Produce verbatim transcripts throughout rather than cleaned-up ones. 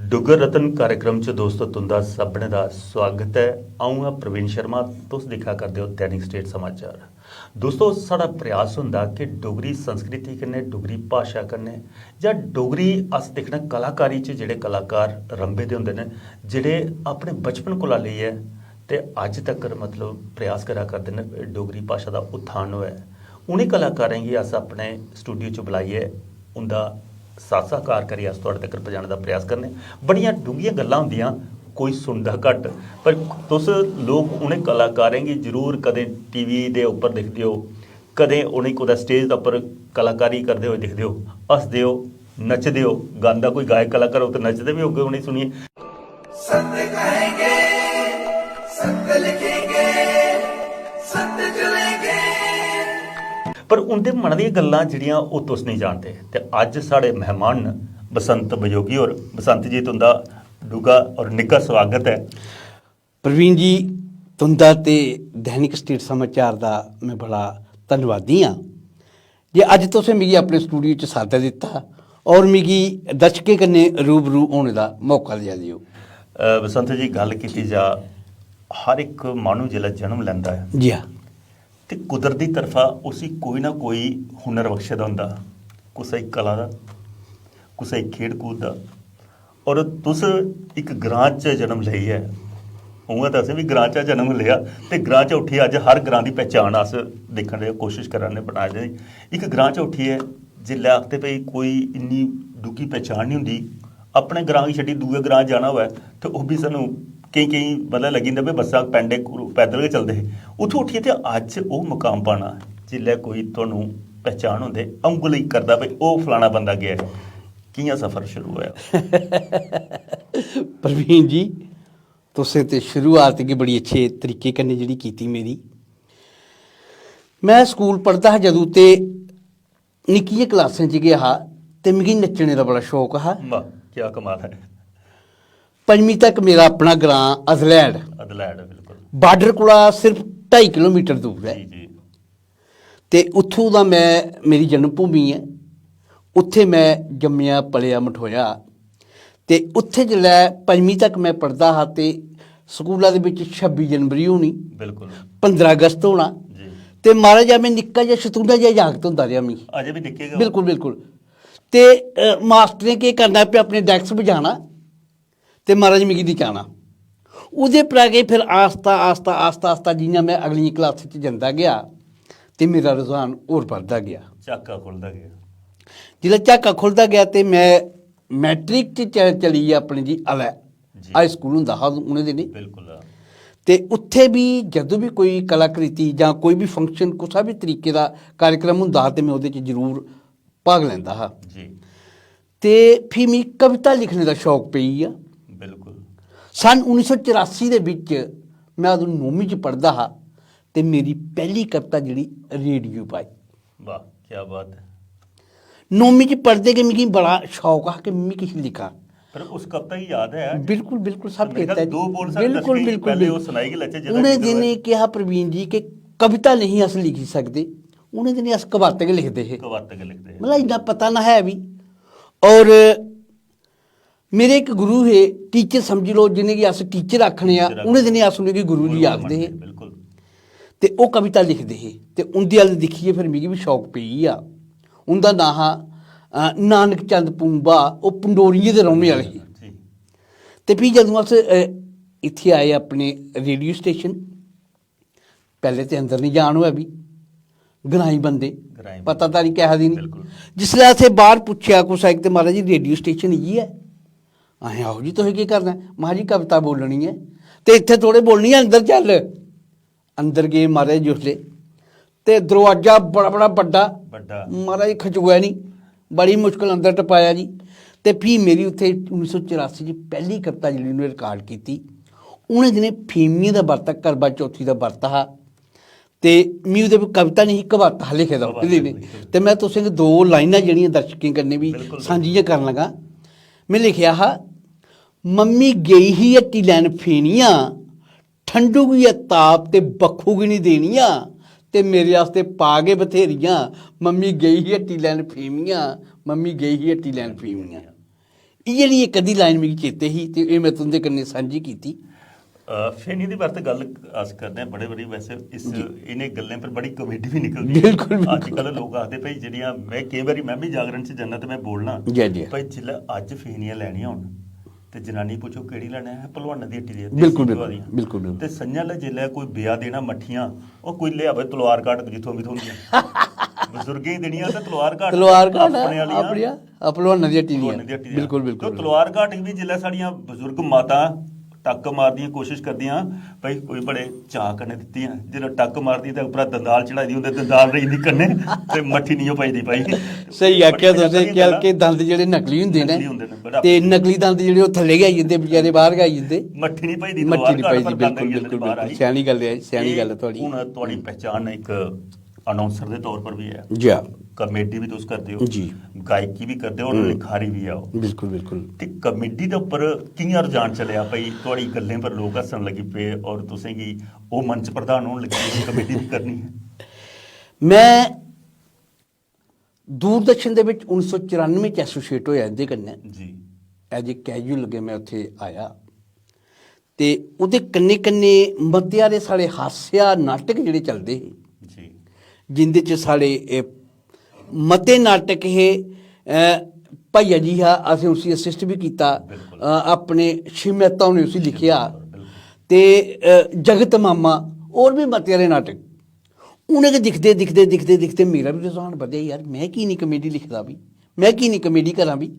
डुग्गर रत्न कार्यक्रम च दोस्तो तुंदा सभनें दा स्वागत ऐ। अ'ऊं आं प्रवीण शर्मा, तुस दिक्खा करदे ओ दैनिक स्टेट समाचार। दोस्तो, साढ़ा प्रयास होंदा कि डोगरी संस्कृति कन्नै, डोगरी भाशा कन्नै, जां डोगरी अस दिक्खने कलाकारी च जेह्ड़े कलाकार रंभे दे होंदे न, जेह्ड़े अपने बचपन कोला लेइयै ते अज्ज तक्कर मतलब प्रयास करा करदे न डोगरी भाशा दा उत्थान होऐ, उ'नें कलाकारें गी अस अपने स्टूडियो च बुलाइयै उं'दा साथ सह्कार करियै अस थुआढ़े तक्कर पजाने दा प्रयास करने। बड़ियां डूंह्गियां गल्लां होंदियां, कोई सुनदा घट्ट, पर तुस लोक उ'नें कलाकारें गी जरूर कदें टीवी दे उप्पर दिखदे ओ, कदें उ'नें कुतै स्टेज दे उप्पर कलाकारी करदे होए दिखदे ओ, हसदे ओ, नचदे ओ। गांदा कोई गायक कलाकार हो तो नचदे भी होगे उ'नेंगी सुनियै। सत्य कहेंगे, सत्य लिखेंगे, सत्य चलेंगे। पर उं'दे मनै दियां गल्लां जेह्ड़ियां ओह् तुस नेईं जानदे। ते अज्ज साढ़े मेहमान न बसंत बजोगी होर। बसंत जी, तुं'दा डूंह्गा होर निग्घा स्वागत ऐ। प्रवीण जी, तुं'दा ते दैनिक स्टेट समाचार दा में बड़ा धन्नवादी आं जे अज्ज तुसें मिगी अपने स्टूडियो च साद्दा दित्ता और मिगी दर्शकें कन्नै रूबरू होने दा मौका देआ दे ओ। अ, बसंत जी, गल्ल कीती जा, हर इक माह्नू जिसलै जन्म लैंदा ऐ जी हाँ। ते कुदरत दी तरफा उसी कोई ना कोई हुनर बख्शे दा होंदा, कुसै गी कला दा, कुसै गी खेढ कूद दा। और तुस इक ग्रां च जन्म लेइयै, उ'आं ते असें बी ग्रां च जन्म लेआ, ते ग्रां च उट्ठियै अज्ज हर ग्रां दी पहचान अस दिक्खने दी कोशिश करा ने, बनाए दे। इक ग्रां च उट्ठियै जिसलै आखदे भई कोई इन्नी डूंह्गी पहचान निं होंदी, अपने ग्रां गी छड्डी दूए ग्रां जाना होऐ ते ओह् बी सानूं केईं केईं मतलब लग्गी जंदा भई बस्सा पैंडे पैदल गै चलदे हे, उत्थूं उट्ठियै ते अज्ज ओह् मकाम पाना, जिसलै कोई तुहानूं पहचान होंदे, औंगली करदा भई ओह् फलाना बंदा गेआ ऐ। कि'यां सफर शुरू होआ? प्रवीण जी, तुसें ते शुरुआत गै बड़ी अच्छे तरीके कन्नै जेह्ड़ी कीती मेरी। में स्कूल पढ़दा हा जदूं, ते निक्कियें क्लासें च गै हा, ते मिगी नच्चने दा बड़ा शौक हा। वाह, क्या कमाल ऐ। पंजमीं तक मेरा अपना ग्रां अदलैड़, अदलैड़, बिल्कुल। बार्डर कोला सिर्फ ढाई किलोमीटर दूर ऐ। जी, जी। ते उत्थूं दा में, मेरी जन्मभूमि ऐ, उत्थै में जम्मेआ, पलेआ, मठोएआ। ते उत्थै जिसलै पंजमीं तक में पढ़दा हा ते स्कूला दे बिच छब्बी जनवरी होनी, बिल्कुल। पंदरां अगस्त होना। जी। ते महाराज, में निक्का जेहा शतूंडा जेहा जागत होंदा रेहा मी। अजें बी निक्के गै ओ। बिल्कुल, बिल्कुल। ते, अ, मास्टरें केह् करना, पे अपने डैस्क बजाना ते महाराज मिगी नचाना। ओह्दे परा गै फिर आस्ता, आस्ता, आस्ता, आस्ता जि'यां में अगलियें क्लासें च जंदा गेआ ते मेरा रुझान होर बधदा गेआ। झाका खु'लदा गेआ। जिसलै झाका खु'लदा गेआ ते में मैट्रिक च च-, चली गेआ अपने जी अवै। जी। हाई स्कूल होंदा हा उ'नें दिनें। बिल्कुल। ते उत्थै बी जदूं बी कोई कलाकृति जां कोई बी फंक्शन, कुसै बी तरीके दा कार्यक्रम होंदा हा ते में ओह्दे च जरूर भाग लैंदा हा। जी। ते फ्ही मिगी कविता लिखने दा शौक पेई गेआ। बिल्कुल। सन उन्नी सौ चरासी दे बिच में अदूं नौमीं च पढ़दा हा ते मेरी पैह्ली कविता जेह्ड़ी रेडियो पर आई। वाह, क्या बात ऐ। नौमीं च पढ़दे गै मिगी बड़ा शौक हा कि में किश लिखां। पर उस कविता गी याद ऐ? बिल्कुल, बिल्कुल, सब मेरे ख्याल चेता ऐ। दो बोल साढ़े बिल्कुल, दर्शकें गी बिल्कुल, पैह्ले ओह् बिल्कुल। सनाई गै लैचै, जेह्ड़ा उ'नें दिनें केह् हा प्रवीण जी कि कविता नेईं अस लिखी सकदे, उ'नें दिनें अस कविता गै लिखदे हे। कविता गै लिखदे हे। मतलब इन्ना पता नेहा ऐ बी। और मेरे इक गुरु हे, टीचर समझी लैओ, जि'नेंगी अस टीचर आखने आं, टीचर आखने। उ'नें दिनें अस उ'नेंगी गुरु जी गुरु आखदे हे। मनदे, बिल्कुल। ते ओह् कविता लिखदे हे ते उं'दी अ'ल्ल दिक्खियै फिर मिगी बी शौक पेई गेआ। उं'दा नांऽ हा, अ, नानक चंद पूंबा, ओह् पंडोरिये दे रौह्ने आह्ले हे। जी। ते फ्ही जदूं अस, अ, इत्थै आए अपने रेडियो स्टेशन, पैह्ले ते अंदर निं जान होऐ बी, ग्राईं बंदे, ग्राईं बंदे। पतादारी किहा दी निं। बिल्कुल। जिसलै असें बाह्र पुच्छेआ कुसै इक ते, "महाराज जी, रेडियो स्टेशन इ'यै ऐ?" "अहें, आहो जी, तुसें केह् करना ऐ?" "महाराज जी, कविता बोलनी ऐ।" "ते इत्थै थोह्ड़े बोलनी ऐ, अंदर चल।" अंदर गे महाराज जिसलै, ते दरोआजा बड़ा, बड़ा बड्डा, बड्डा। महाराज खचोआ निं, बड़ी मुश्कल अंदर टपाया जी। ते फ्ही मेरी उत्थै उन्नी सौ चरासी च पैह्ली कविता जेह्ड़ी उ'नें रिकार्ड कीती, उ'नें दिनें फेमियें दा बर्त, करवा चौथी दा बर्त हा, ते मी ओह्दे पर कविता नेईं ही, कवाता हा लिखे दा कवाता उ'नें दिनें। लिखे दा। ते में तुसें गी दो लाइनां जेह्ड़ियां दर्शकें कन्नै बी बिल्कुल। सांझियां करन लगा। में लिखेआ हा, "मम्मी गेई ही हट्टी लैन फेनियां, ठंडू गी ऐ ताप ते बक्खू गी निं देनियां, ते मेरे आस्तै पा गै बथेरियां, मम्मी गेई ही हट्टी लैन फेमियां, मम्मी गेई ही हट्टी लैन फेमियां।" इ'यै जेही इक अद्धी लाइन मिगी चेते ही ते एह् में तुं'दे कन्नै सांझी कीती। अ, फेनी दी बरत गल्ल अस करदे आं बड़े बारी, वैसे इस इ'नें गल्लें पर बड़ी कॉमेडी बी निकलदी ऐ। बिल्कुल, बिल्कुल। अज्जकल लोक आखदे, "भाई, जेह्ड़ियां," में केईं बारी, में बी जागरण च जन्ना ते में बोलना, जी, जी। "भाई, जिसलै अज्ज फेनियां लैनियां होन ते जनानी पुच्छो, 'केह्ड़ी लैना ऐ?' 'पहलवानां दी हट्टी दी ऐ, देसी बिल्कुल, घ्यो बिल्कुल, आह्लियां।'" बिल्कुल, बिल्कुल। ते संझा लै जिसलै कोई ब्याह देना मट्ठियां, ओह् कोई लेआवे तलवार घाट जित्थों बी थ्होंदियां। बजुर्गें गी देनियां ते तलवार घाट, तलवार घाट अपने आह्लियां। अपने आह्लियां, पहलवानां दी हट्टी दी ऐ। पहलवानां दी हट्टी दी ऐ। बिल्कुल, बिल्कुल। ते तलवार घाट गी बी जिसलै साढ़ियां बजुर्ग मातां टक्क मारदियां, कोशिश करदियां, भाई, कोई बड़े चाऽ कन्नै दित्तियां, जिसलै टक्क मारदी ते उप्परा दंदाल चढ़ाई दी होंदे, दंदाल रेही दी कन्नै, ते मट्ठी निं ओह् पजदी, भाई। स्हेई आखेआ तुसें, क्योंकि दंद जेह्ड़े नकली होंदे न, नकली होंदे न, बड़ा ते नकली दंद जेह्ड़े ओह् थल्ले गै आई जंदे, बचैरे बाह्र गै आई जंदे। मट्ठी निं भजदी, मट्ठी तलवार निं घाट भजदी, पर दंद बिल्कुल, आई जंदे बिल्कुल, बाह्र। बिल्कुल। स्यानी गल्ल ऐ, स्यानी एह् गल्ल ऐ थुआढ़ी। हून थुआढ़ी पहचान इक अनाउंसर दे तौर पर बी ऐ। जी। कॉमेडी बी तुस करदे ओ, जी। गायकी बी करदे ओ, हम्म। लिखारी बी आओ। बिल्कुल, बिल्कुल। ते कॉमेडी दे उप्पर कि'यां रुझान चलेआ, भाई, थुआढ़ी गल्लें पर लोक हस्सन लगी पे और तुसें गी ओह् मंच प्रदान होन लगी पे, कॉमेडी बी करनी ऐ? में दूरदर्शन दे बिच उन्नी सौ चरानुए च एसोसिएट होया इं'दे कन्नै। जी। As a casual लग्गे में उत्थे आया। ते ओह्दे कन्नै कन्नै मते हारे साढ़े हास्य नाटक जेह्ड़े चलदे हे, जी। जिं'दे च साढ़े, ए, मते नाटक हे, अ, भैया जी हा, असें उसी assist बी कीता, बिल्कुल। अ, अपने शिव मेहता होरें उसी लिखेआ, बिल्कुल, बिल्कुल। ते, अ, जगत मामा, होर बी मते हारे नाटक। उ'नेंगी दिखदे, दिखदे, दिखदे, दिखदे मेरा बी रुझान बधेआ, "यार, में की निं कॉमेडी लिखदा बी? में की निं कॉमेडी करां बी?"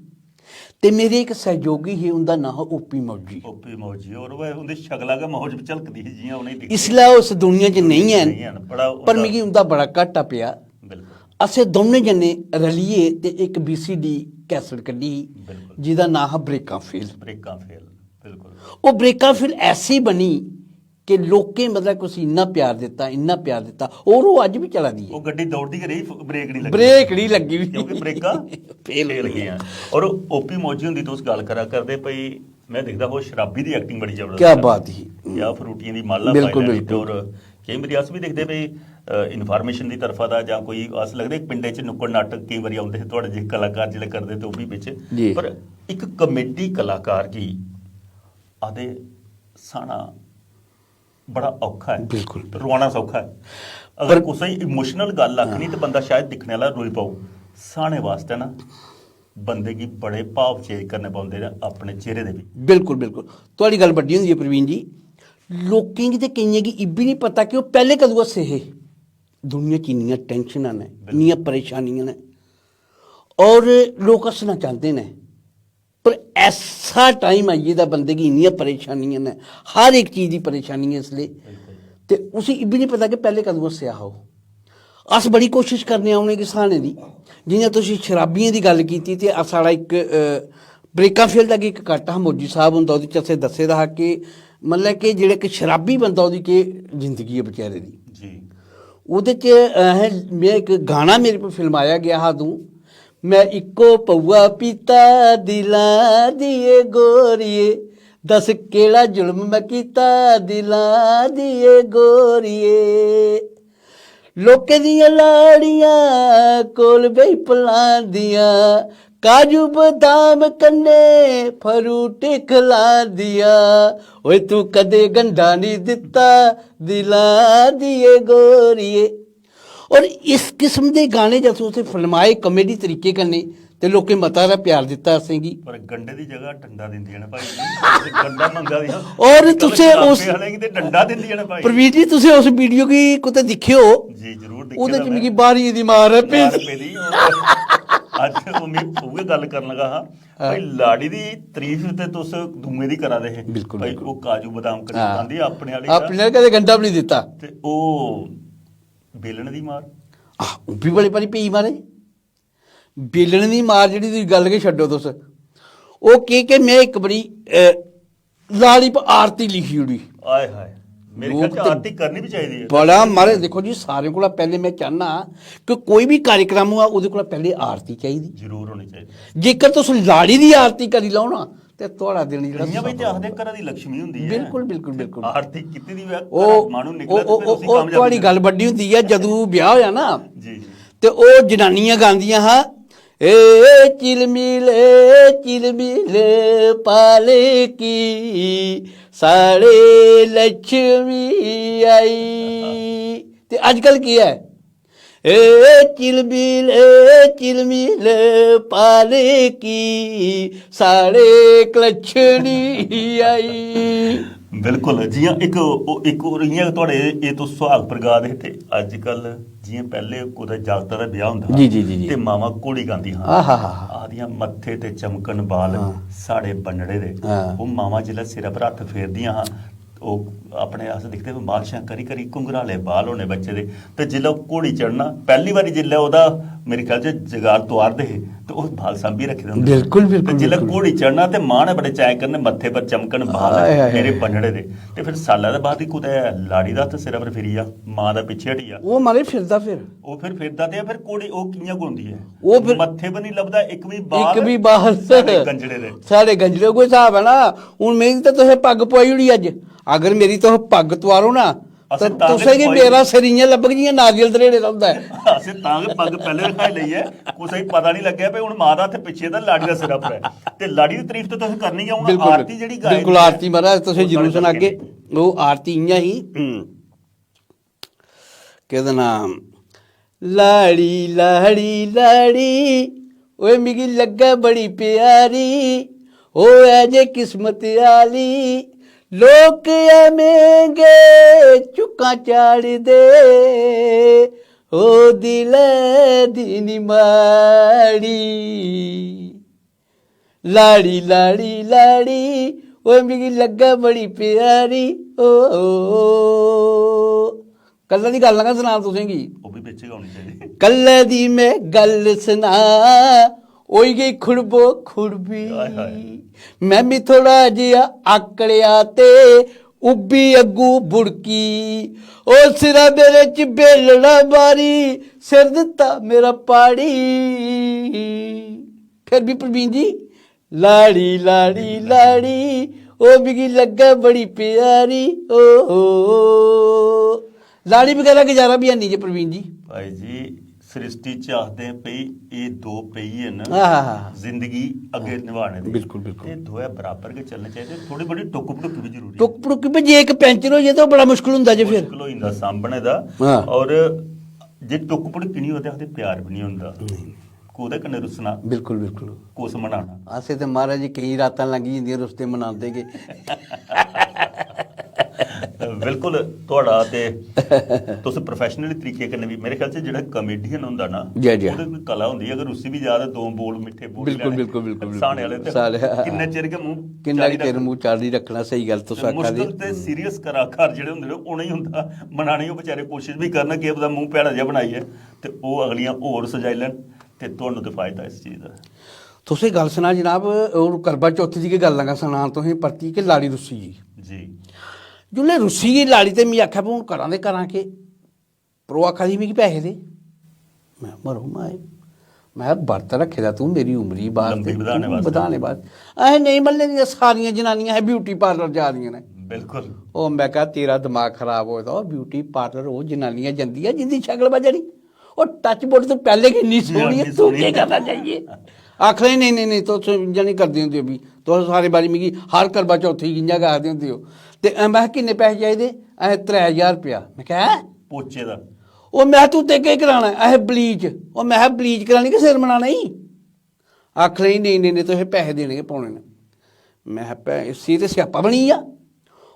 ते मेरे इक सैहयोगी हे, उं'दा नांऽ हा ओपी मौजी। ओपी मौजी, और वह उं'दी शकला गै मौज झलकदी ही, जि'यां उ'नेंगी दिखदे। इसलै ओह् इस दुनिया च नेईं हैन, नेईं हैन, बड़ा पर उं'दा मिगी उं'दा बड़ा घाटा पेआ। बिल्कुल। असें दौनें जने रलियै ते इक बीसीडी कैसेट कड्ढी ही, बिल्कुल। जि'दा नांऽ हा ब्रेकां फेल। ब्रेकां फेल, बिल्कुल। ओह् ब्रेकां फेल ऐसी बनी कि लोकें, मतलब, कुसी इन्ना प्यार दित्ता, इन्ना प्यार दित्ता, और ओह् अज्ज बी चला दी ऐ। ओह् गड्डी दौड़दी गै रेही, ब्रेक निं लग्गी। ब्रेक निं लग्गी। क्योंकि ब्रेकां फेल होई गेइयां। और ओपी मौजी हुंदी तुस गल्ल करा करदे, भाई, में दिखदा हा, ओह् शराबी दी acting बड़ी जबरदस्त क्या करदे। बात ही। क्या फ्रूटियें दी माला बिल्कुल, पाई लैनी ते बिल्कुल। और केईं बारी अस बी दिखदे भाई, अ, information दी तरफा दा जां कोई अस लगदे पिंडे च नुक्कड़ नाटक केईं बारी औंदे हे, थुआढ़े जेह् कलाकार जिसलै करदे ते ओह् बी बिच। जी। पर इक कॉमेडी कलाकार गी आखदे स्हाना बड़ा औखा ऐ। बिल्कुल, बिल्कुल। रोआना सौखा ऐ। अगर पर कुसै गी emotional गल्ल आखनी ते बंदा शायद दिक्खने आह्ला रोई पौग। स्हाने वास्तै ना बंदे गी बड़े भाव change करने पौंदे न अपने चेहरे दे बी। बिल्कुल, बिल्कुल। थुआढ़ी गल्ल बड्डी होंदी ऐ प्रवीण जी। लोकें गी ते केइयें गी इब्बी निं पता कि ओह् पैह्ले कदूं हस्से हे। दुनिया च इन्नियां टैंशनां न, बिल्कुल। इन्नियां परेशानियां न, और लोक हस्सना चांह्दे न, पर ऐसा टाइम आई गेदा बंदे गी, इन्नियां परेशानियां न, हर इक चीज दी परेशानी ऐ इसलै। बिल्कुल। ते उसी इब्बी निं पता कि पैह्ले कदूं हस्सेआ हा ओह्। अस बड़ी कोशिश करने आं उ'नेंगी स्हाने दी। जि'यां तुस शराबियें दी गल्ल कीती, ते अस, साढ़ा इक, अ, ब्रेकां फेल दा गै इक कट्ट हा, मौजी साहब हुंदा, ओह्दे च असें दस्से दा हा कि, मतलब, कि जेह्ड़ा इक शराबी बंदा, ओह्दी केह् जिंदगी ऐ बेचारे दी। जी। ओह्दे च असें, में इक गाना मेरे पर फिल्माया गेआ हा अदूं, "में इक्को पौआ पीता दिला दिए गोरिये, दस केह्ड़ा जुल्म में कीता दिला दिए गोरिये।" लोकें दियां लाड़ियां कोल बेही पलांदियां, काजू बदाम कन्नै फ्रूट खलांदियां। ओए, तू कदें गंढा निं दित्ता दिला दिए गोरिये। और इस किस्म दे गाने जदूं असें फिल्माए कॉमेडी तरीके कन्नै, ते लोकें मता हारा प्यार दित्ता असेंगी। पर गंढे दी जगह डंडा दिंदियां न भाई जी। गंढा मंगा दियां। और तुसें उस शराबे आह्लें गी ते डंडा दिंदियां न भाई। प्रवीण जी, तुसें उस वीडियो गी कुतै दिक्खेओ? जी, जरूर दिक्खे ओह्दे दा च में। मिगी बारियें दी मार ऐ मार पेदी। पेदी, और अज्ज ओह् में उ'ऐ गल्ल करन लगा हा। हाँ। भाई, लाड़ी दी तारीफ ते तुस दूए दी करा दे हे। बिल्कुल, भाई, बिल्कुल। ओह् काजू बदाम कन्नै हाँ। खलांदी, अपने आह्ली अपने दा। कदें गंढा बी निं दित्ता। ते ओह् बेलन दी मार। आह, ओह् बी बड़े बारी पेई मारे। बेलन दी मार जेह्ड़ी, तुस गल्ल गै छड्डो तुस। ओह् केह् कि में इक बारी, अ, लाड़ी पर आरती लिखी ओड़ी। आय हाय। मेरे ख्याल च लोक ते आरती करनी बी चाहिदी ऐ। बड़ा, मारे, दिक्खो जी, सारें कोला पैह्ले में चाह्न्नां कि कोई बी कार्यक्रम होऐ, ओह्दे कोला पैह्ले आरती चाहिदी। जरूर होनी चाहिदी। जेकर तुस लाड़ी दी आरती करी लैओ ना, ते थुआढ़ा दिन जेह्ड़ा इ'यां बी ते सफल आखदे होंदा। घरा दी लक्ष्मी होंदी ऐ। बिल्कुल, बिल्कुल, बिल्कुल। आरती कीती दी होऐ, ओह्, घरा माह्नू निकले ओह्, ते फिर ओह्, उसी ओह् कामयाबी थुआढ़ी मिलदी। गल्ल बड्डी होंदी ऐ, जदूं ब्याह् होआ ना, जी, जी। ते ओह् जनानियां गांदियां हा, ए चिलमिल, ए चिलमिल पालकी, साढ़े लक्ष्मी आई। ते अजकल केह् ऐ? ए चिलमिल, ए चिलमिल पालकी, साढ़े कलक्षणी आई। बिल्कुल, जियां इक, इक होर इयां थुआढ़े, एह् तुस सुहाग पर गा दे हे, ते अज्जकल जियां पैह्ले कुतै जागता दा ब्याह होंदा हा, जी, जी, जी, जी। ते मावां घोड़ी गांदियां हां, आहा हा हा। आखदियां, "मत्थे ते चमकन बाल साढ़े बन्नड़े दे।" हां। ओह् मावां जिसलै सिरै पर हत्थ फेरदियां हां, ओह् अपने, अस दिखदे हे, बाल शां करी करी, घुंघराले बाल होने बच्चे दे, ते जिसलै ओह् घोड़ी चढ़ना, पैह्ली बारी जिसलै ओह्दा, मेरे ख्याल च, जगार तुआरदे हे, ते ओह् बाल सांभियै रक्खे दे होंदे हे। बिल्कुल, बिल्कुल, ते जिसलै बिल्कुल। घोड़ी चढ़ना, ते मां ने बड़े चाएं कन्नै मत्थे पर चमकन बाल, हाय, हाय, हाय। मेरे बन्नड़े दे। ते फिर साल्लै दे बाद ही कुतै लाड़ी दा हत्थ सिरै पर फिरी जा, मां दा पिच्छे हटी जा, ओह् मारे फिरदा फिर। ओह् फिर फिरदा ते फिर घोड़ी, ओह् कि'यां गौंदी ऐ? ओह् फिर मत्थे पर नहीं लभदा इक भी बाल, इक भी बाल। साढ़े गंजड़े दे। साढ़े गंजड़े कोई स्हाब है ना। हून मेरी ते तुसें पग्ग पुआई ओड़ी अज्ज। अगर मेरी तुस पग्ग तुआरो ना, असें ते तां गै तुसें गी पुआई मेरा सिर इ'यां लब्भग जि'यां नारियल दरेड़े दा होंदा ऐ। असें तां गै पग्ग पैह्ले रखाई लेई ऐ, कुसै गी पता नहीं लग्गेआ भई हून मां दा हत्थ पिच्छे ते लाड़ी दा सिर उप्पर ऐ। ते लाड़ी दी तारीफ ते तुस करनी गै, हून बिल्कुल, आरती जेह्ड़ी गाई बिल्कुल, दी ऐ, आरती महाराज तुसें ओह् जरूर साढ़े सुनागे। दर्शकें ओह् आरती इ'यां ही, हम्म। केह्दा नाम? लाड़ी, लाड़ी, लाड़ी, ओए मिगी लग्गै बड़ी प्यारी, ओए जे किस्मत आह्ली, लोक ऐ मैंह्गे चुक्कां चाढ़दे, ओ दिलै दी निं माड़ी। लाड़ी, लाड़ी, लाड़ी, ओए मिगी लग्गै बड़ी प्यारी, ओ, ओ, ओ। कल्लै दी गल्ल लगा सनां तुसें गी। ओह् बी बिच गै होनी चाहिदी। कल्लै दी में गल्ल सनां, होई गेई खुड़बो खुड़बी। हाय, हाय। में बी थोड़ा जेहा आकड़ेआ ते उब्बी अग्गू बुड़की। ओ सिरा मेरे च बेलड़ा मारी, सिर दित्ता मेरा पाड़ी। फिर भी प्रवीण जी, लाड़ी, लाड़ी, लाड़ी, ओ मिगी लग्गै बड़ी प्यारी, ओ, ओ, ओ। लाड़ी बगैरा गुजारा बी हैनी जे प्रवीण जी। भाई जी, सृष्टि च आखदे भई एह् दो पेही न आहा। जिंदगी अग्गें निभाने दे। बिल्कुल, बिल्कुल। ते दोऐ बराबर गै चलने चाहिदे। थोड़ी बड़ी टुक्क भटुक्क बी जरूरी ऐ। टुक्क भटुक्क बी जे इक पैंचर होई जाए ते ओह् बड़ा मुश्कल होंदा जे फिर। मुश्कल होई जंदा सांभने दा। हाँ। और जे टुक्क भटुक्क निं होऐ ते आखदे प्यार बी निं होंदा। कोह्दे कन्नै रुस्सना, बिल्कुल, बिल्कुल। कुस मनाना। असें ते महाराज जी केईं रातां लंघी जंदियां रुसदे मनांदे गै। बिल्कुल, थुआढ़ा ते तुस प्रोफेशनली तरीके कन्नै बी, मेरे ख्याल च जेह्ड़ा कॉमेडियन होंदा ना, जी, जी। ओह्दे कोई कला होंदी ऐ, अगर उसी बी जा ते दो बोल मिट्ठे बोल बिल्कुल, लैने। बिल्कुल, बिल्कुल, बिल्कुल। सामने आह्ले ते सारे किन्ने चिर गै मूंह किन्ना चाढ़ी गै चिर रक्खना। मूंह चाढ़ी रक्खना, स्हेई गल्ल तुस ते आखा दे। मुश्कल ते सीरियस कलाकार जेह्ड़े होंदे ने, उ'नेंगी होंदा मनाने, ओह् बेचारे कोशिश बी करन, केह् पता मूंह भैड़ा जेहा बनाइयै ते ओह् अगलियां होर सजाई लैन, ते तुहानू ते फायदा इस चीज दा। तुसें गल्ल सनां जनाब, हून करवा चौथी दी गै गल्ल लगा सनां तुसें परती कि लाड़ी रुस्सी गेई। जी। जिसलै रुस्सी गेई लाड़ी ते मिगी आखेआ, "भी हून करां ते करां केह्?" पर ओह् आखा दी, "मिगी पैसे दे।" में, "मरो माए, में बर्त रक्खे दा, तूं मेरी उमरी बात लंबी ते बधाने तूं बास्तै। बधाने बास्तै।" असें नेईं मन्ने दियां सारियां जनानियां असें ब्यूटी पार्लर जा दियां न। बिल्कुल। ओह् में कहा, "तेरा दमाग खराब होए दा, ओह् ब्यूटी पार्लर ओह् जनानियां जंदियां जिंदी शक्ल बजनी। ओह् टच वुड तो पैह्ले गै इन्नी सोह्नी ऐ, इन्नी तूं सोह्नी केह् ऐ। करना चाहिए?" आखना, "नेईं, नेईं, नेईं, तुस इ'यां नेईं करदे होंदे भी। तुस सारे बारी मिगी हर करवा चौथी गी इ'यां गै आखदे होंदे ओ।" ते में कहा, "किन्ने पैसे चाहिदे?" "असें त्रै ज्हार रपेआ।" में कहा, "हैं?" पोचे दा। "ओह् में कहा, तूं ते केह् कराना ऐ?" "असें ब्लीच।" "ओह् में कहा, ब्लीच करानी कि सिर बनाना ई?" आखन लगी, "नेईं, नेईं, नेईं, तुसें पैसे देने गै पौने न।" में आखेआ, "भैं, इसी ते स्यापा बनी गेआ।"